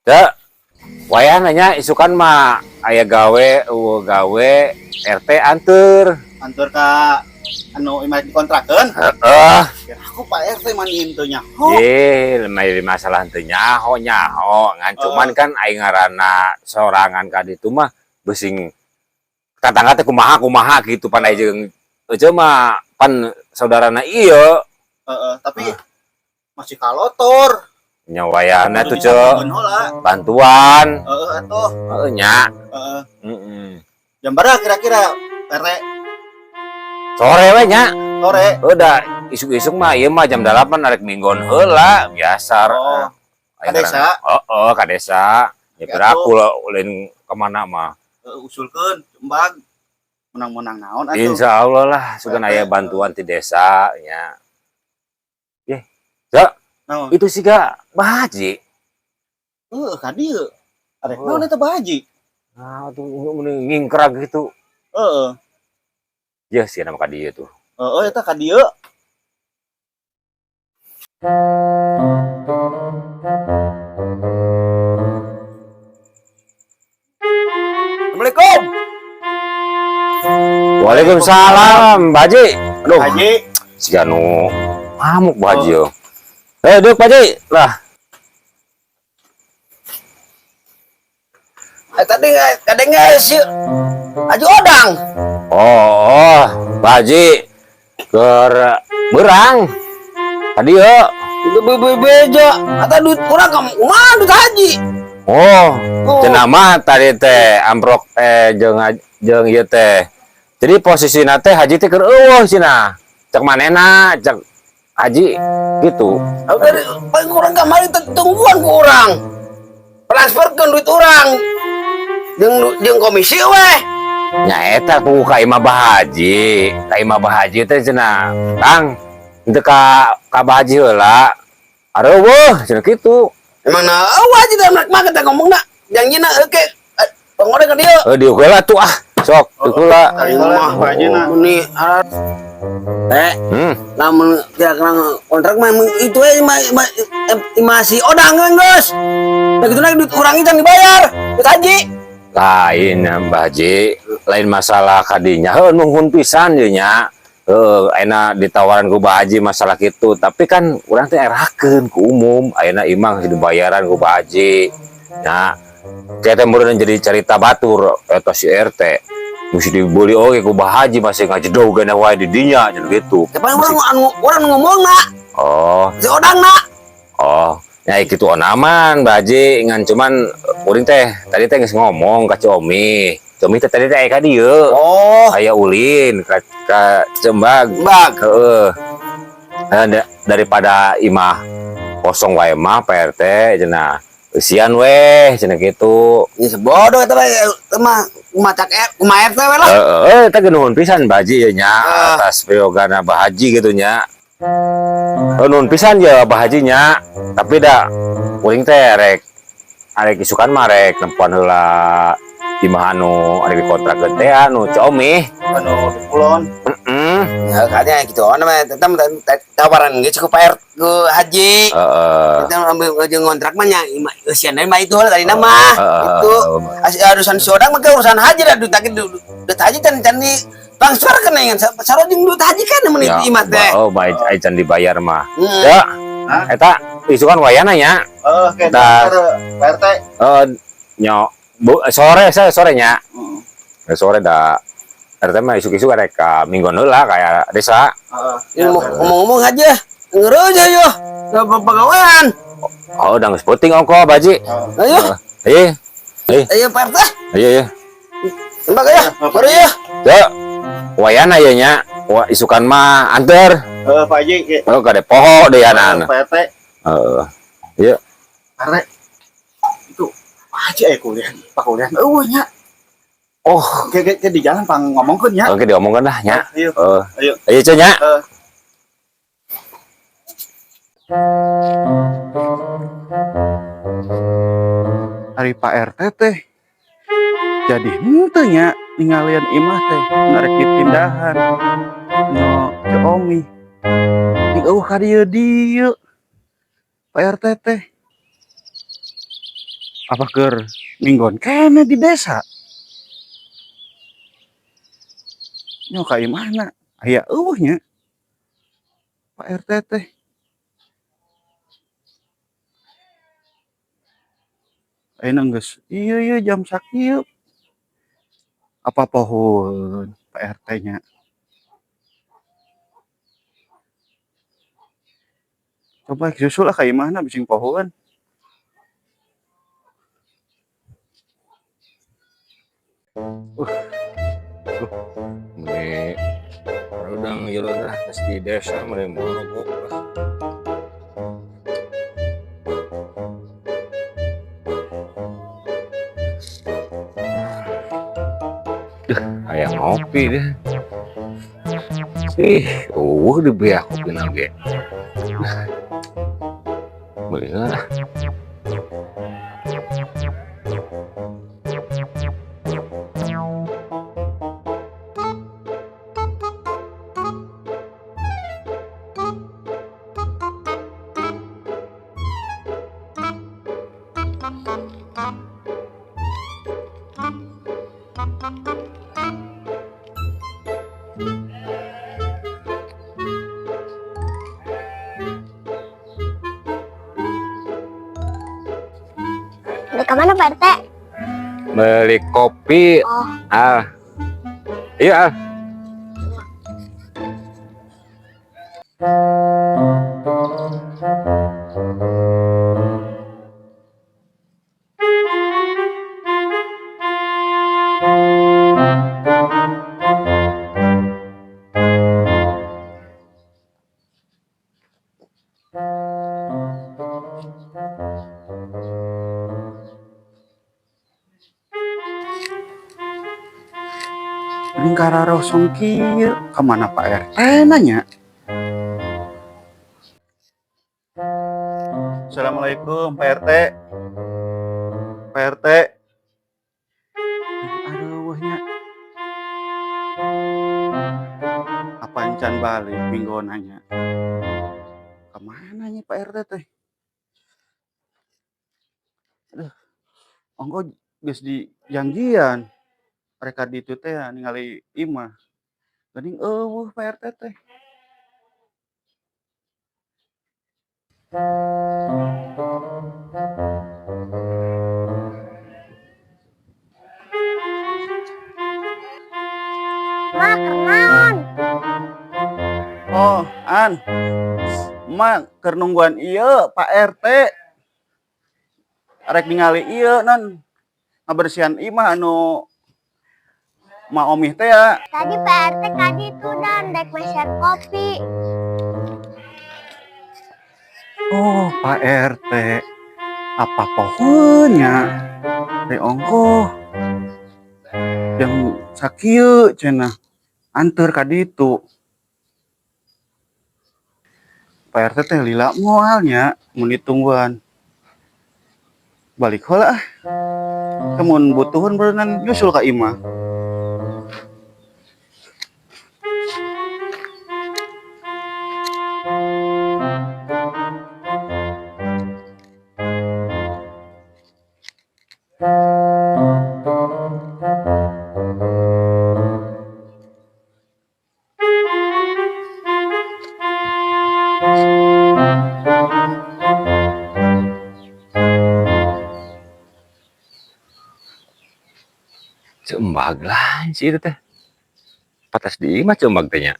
Ya, wayahna nya isukan mah aya gawe, euweuh gawe, RT anteur. Anteur ka anu imah dikontrakeun. Heeh. Ya, aku Pak RT mani henteu nyaho. Ye, lemah masalah henteu nyaho nyaho, ngan cuman kan aing ngaranna sorangan ka ditu mah besing tetangga teh kumaha kumaha gitu pan aya jeung euceu mah pan saudarana ieu. Heeh, tapi masih kalotor. Nya wayahna tuh Kudu ceu disampeun heula. Bantuan. Heeh atuh. Heeh nya. Heeh. Heeh. Jam berapa kira-kira, RT? Sore we nya. Sore. Udah isuk-isuk mah ieu mah jam 8 arek minggon heula biasa. Oh, Aing ka desa? Heeh, ka desa. Ya Ya, piraku lah ulin kemana mah. Heeh, usulkeun Mbag. Menang-menang naon atuh. Insya Allah lah, sugan RT, aya bantuan ti desa nya. Ye, Cek, Naon? itu sih gak Bah Haji. Heeh, ka dieu. Arek Oh. naon eta Bah Haji? Nah, tuh mending ngingkrag gitu. Heeh. Ya sih nama ka dieu tuh. Heeh, eta ka dieu. Assalamualaikum. Waalaikumsalam, Bah Haji. Aduh, Haji. si anu ngamuk Bah Haji yo. Eh, duduk Pak Haji. Lah, Eh, tadi tadi nggak si Haji Odang. Oh, Pak Haji keur beurang. Tadi yo. Itu bebeja atau duit kurang kamu kumaha duit haji. Oh, Oh. cenah mah tadi teh amprok jeung jeung ieu teh. Jadi posisina teh Haji teh keur euweuh cenah. Cek manehna, cek Haji gitu. Aku tadi paling kurang kamari tungguan ku urang. Transferkeun duit urang. Jeung jeung komisi weh. Nya eta ku ka imah Bah Haji. Ka imah Bah Haji teh cenah, "Kang, henteu ka Bah Haji heula." Areuweuh cenah kitu. Emang na oh haji teh mah kita ngomongna janjina oke pangore ka dieu. Eh diuk heula tuh ah. Sok, diuk heula. Kali heula Pak Haji na. Ini lamun kira-kira kontrak mah emang itu aja mah si Odang kan geus. Nah gitu lagi duit urang itu dibayar, duit haji. Lain ya, Mbah Haji, lain masalah kadinya. Heuh nuhun pisan ye nya. Heuh, ayeuna ditawaran ku Bah Haji masalah kitu, tapi kan urang teh erakeun ku umum, ayeuna imang dibayaran ku Bah Haji. Nah, teh teh meureun jadi cerita batur eta si RT. Mesti dibeli oge ku Bah Haji masih ngajedog gana wae di dinya cenah gitu. Ya paling urang anu urang ngomongna, Oh, si Odang na. oh. Ya gitu aman Bah Haji, ngan cuman kuring teh tadi teh geus ngomong ka Comi. Comi teh tadi teh aya ka dieu. Oh, Aya ulin ka Cembag. Bag. Heeh. Eh, daripada imah kosong wae mah Pak RT cenah. Eusian weh cenah gitu. Ini sebodoh eta mah eta mah kumaha cak kumaha RT we lah. Heeh, eta ge nuhun pisan Bah Haji ye nya Ah. atas priyogana Bah Haji gitu nya. Oh, nuhun pisan ya Bah Haji nya. Tapi da kuring teh rek arek isukan mah rek nempuan heula imah anu arek dikontrak teh anu Comi. Anu di kulon. Heeh. Ya kayaknya gitu ana mah tetep tawaran geus ku Pak RT ku Haji. Heeh. Kita ambil jeung ngontrak mah nya eusian mah itu lah tadi nama. Heeh. Itu urusan si Odang mah ke urusan haji dah duit duit duit haji can can di transfer kena ingat sarua jeung duit haji kan mun Ya, itu imah teh. oh, baik, ai can dibayar mah. Hmm. Ya. Hah? Eta isukan wayana nya. Heeh, ke Tah. Pak RT. Eh nyo bu, sore saya sorenya. Heeh. Eh, sore da RT mah isuk-isuk arek ka minggon heula kayak desa. Heeh. Ini mau ngomong-ngomong aja, ngeureun aja yo. Nggak pegawaian. Oh, udah geus penting ongko Baji. Ayo, Iya. ayo Pak RT. Iya, iya. Tembak ya. Baru ya. Ya. Wayana ya nya. Wah, isukan mah anter. Heeh, Pak Haji. Ke. Oh, kade poho deui anan. Pak RT. Heeh. Iya. Pak RT. Itu Pak Haji aya kuliah, Pak kuliah. Eueuh nya. Oh, Ke di jalan pang ngomongkeun nya. oke diomongkeun lah nya. Ayo. Heeh. Ayo. Ayo Ceu, nya. Heeh. Ari Pak RT teh jadi henteu nya ningalian imah teh narek dipindahan no ke Omi. Di eueuh ka dieu dieu Pak RT teh. Apa keur minggon keneh di desa? Nyo ka imahna aya eueuh nya Pak RT teh. Ayeuna geus ieu ieu jam sakieu. Apa pohoeun Pak RT nya? Coba susul lah ka imahna bising pohoeun. Meni udang ieu lah geus di desa meni morogok lah. Duh, hayang ngopi deh. Ih, eueuh dibeak kopina ge. Meuli lah. Beli kemana Pak RT? Beli kopi. Oh. Ah. Iya. Mending kararosong kieu ka mana Pak RT nanya? Assalamualaikum Pak RT. Pak RT. Aduh nya. Apa encan balik mingguan nya? Kemana nya Pak RT teh? Aduh. Ongko geus di janjian. Mereka di itu teh ningali imah. Geuning eueuh Pak RT teh. Ma, kenaon? Oh, An. Ma keur nungguan ieu Pak RT. Arek ningali ieu non ngabersihan imah anu Ma Omih teh ya. Tadi Pak RT kadi itu dan dek meser kopi. Oh, Pak RT. Apa pohonnya? Re ongkoh. Yang sakieu cenah. Anteur ka ditu. Pak RT teh lila moal nya mun ditungguan. Balik heula ah. Kemun butuhun berenang nyusul ka imah. Cembag lain sih itu teh. Patas di imah cembag teh nya.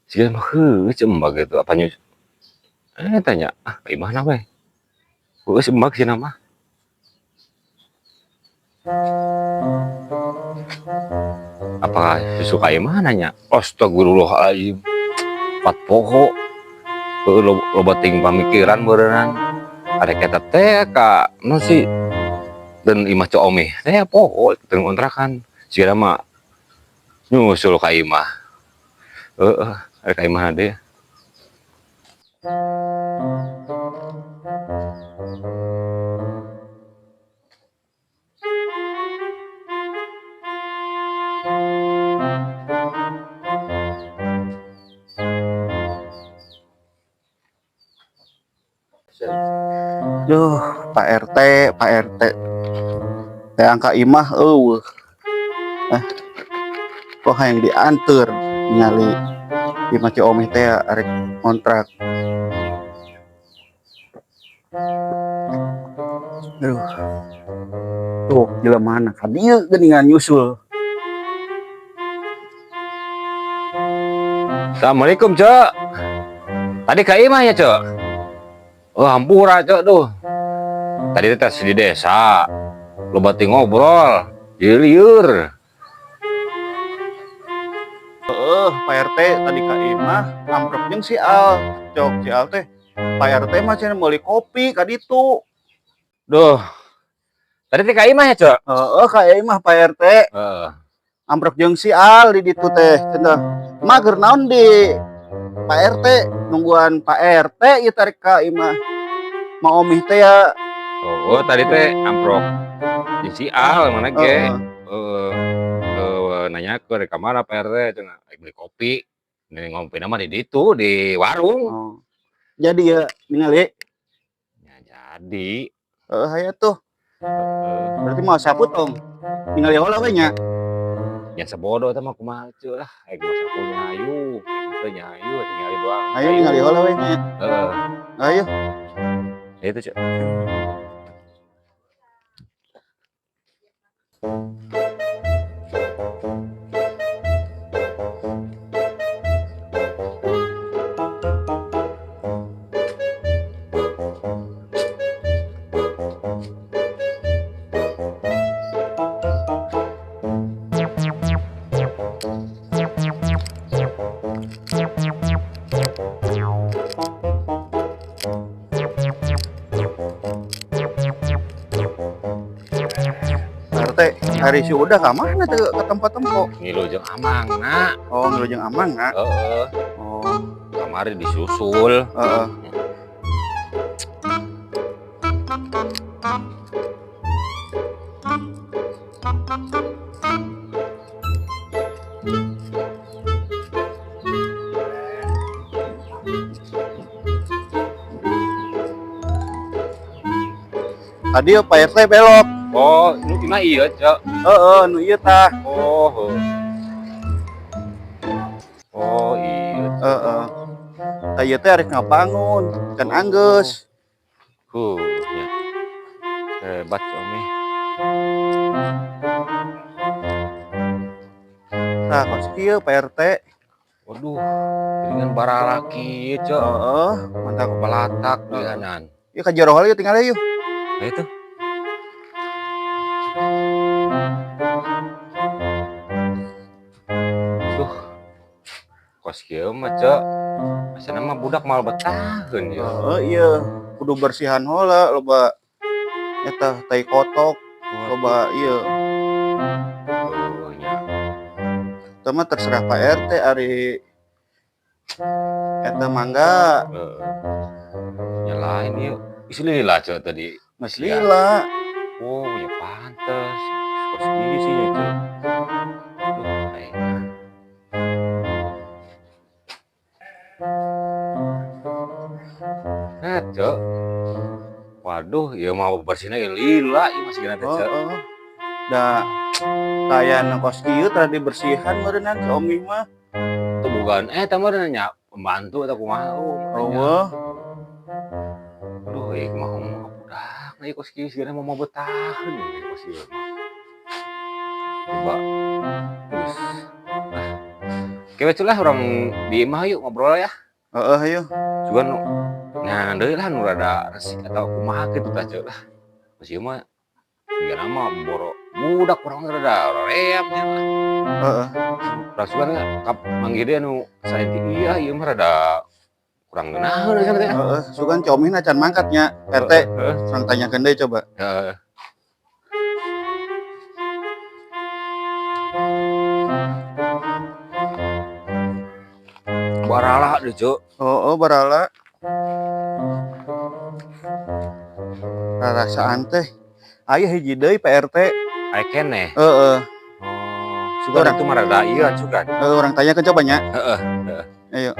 Siga mah heueuh cembag itu apa nyus. Tanya, ah imahna we. Heueuh cembag cenah mah. Apakah suka imah nanya? Astagfirullahaladzim. Pat poho. Heueuh loba ting pamikiran beureunan. Ada eta teh ka nu si dan imah Ceu Omi teh poho teu kontrakan. Siga mah nyusul ka imah. Heeh, ada ka imah deui. Duh, Pak RT, Pak RT. Teh angka imah euweuh. Ah. Kok hayang dianteur ningali imah Ceu Omih teh arek kontrak. Aduh. Tuh, jelema ka dieu geuningan nyusul. Assalamualaikum, Cok. Tadi ka imah ya, Cok? Oh, hampura, Cok, tuh. Tadi teh di desa. Loba teh ngobrol. Jadi lieur. Heeh, Pak RT tadi ka imah amprok jeung si Al. Cok si Al teh Pak RT mah cenah meuli kopi ka ditu. Duh. Tadi teh ka imah ya, Cok? Heeh, ka imah Pak RT. Heeh. Amprok jeung si Al di ditu teh cenah. Mager naon di Pak RT nungguan Pak RT ieu tarik ka imah. Ma Omih teh ya. Oh, tadi teh amprok jeung si Al mana ge. Heeh. Heeh. Nanya ke di kamar Pak RT cenah rek beli kopi. Ini ngopi mah di ditu di warung. Oh. Jadi ya ningali. Ya jadi. Heeh, hayu tuh. Heeh. Berarti mau sapu tong. Ningali heula we nya. Ya sebodoh teh mah kumaha ceu lah. Rek mau sapu nya hayu, rek teu nya hayu ningali doang. Ayo ningali heula we nya. Heeh. Ayo. Itu, Cuk. RT, hari si udah ka mana teh ke tempat tempo? Ngilu jeung amang na. Oh, ngilu jeung amang na. Heeh. Oh. Kamari disusul. Heeh. Tadi ya Pak RT belok. Oh, nu imah ieu, Cok. Heeh, nu ieu tah. Oh. Heuh. Oh, iya. Heeh. Tah ieu teh arek ngabangun, can anggeus. Huh, nya. Hebat Omi. Tah kos kieu Pak RT. Waduh, geuningan baralaki ieu, Cok. Heeh, mantap. Balatak lianan. Ieu ka jero heula ieu tinggal yeuh. Nah itu. Duh. Kos kieu mah, Cok. Asana mah budak moal betaheun ieu. Heeh, iya. Kudu bersihan heula loba eta tai kotok, loba ieu. Oh, nya. Eta mah terserah Pak RT ari eta mangga. Heeh. Nya lain ieu. Isi lila, Cok, tadi. Geus lila. Oh, ya pantes. Kos kieu sih nya, Cok. Duh, aing mah. Nah, Cok. Waduh, ieu mah bersihna ge lila ieu mah sigana teh, Cok. Heeh. Da kayana kos kieu tara dibersihan meureunnan si Omi mah. Tuh bukan eta mah nya pembantu atau kumaha. Eueuh. Aduh, ieu mah ngomong ka budak, ieu kos kieu sigana mah moal betaheun ieu kos kieu mah. Coba. Geus. Ah. Oke, we lah urang di imah yuk ngobrol ya. Heeh, ayo. Sugan nah deui lah nu rada resik atau kumaha kitu tah Ceu lah. Kos ieu mah sigana mah boro budak urang rada roream nya mah. Heeh. Urang sugan kap manggih deui anu saeutik ieu ieu mah rada kurang ngeunaheun cenah teh. Heeh, sugan Ceu Omih can mangkat nya, RT. Heeh. Urang tanyakeun deui coba. Heeh. Barala deh, Cuk. Oh, barala. Rarasaan teh. Aya hiji deui Pak RT. Aya keneh. Heeh. Oh, sugan itu mah rada ieu sugan. Heeh, urang tanyakeun coba nya. Heeh, Ayo.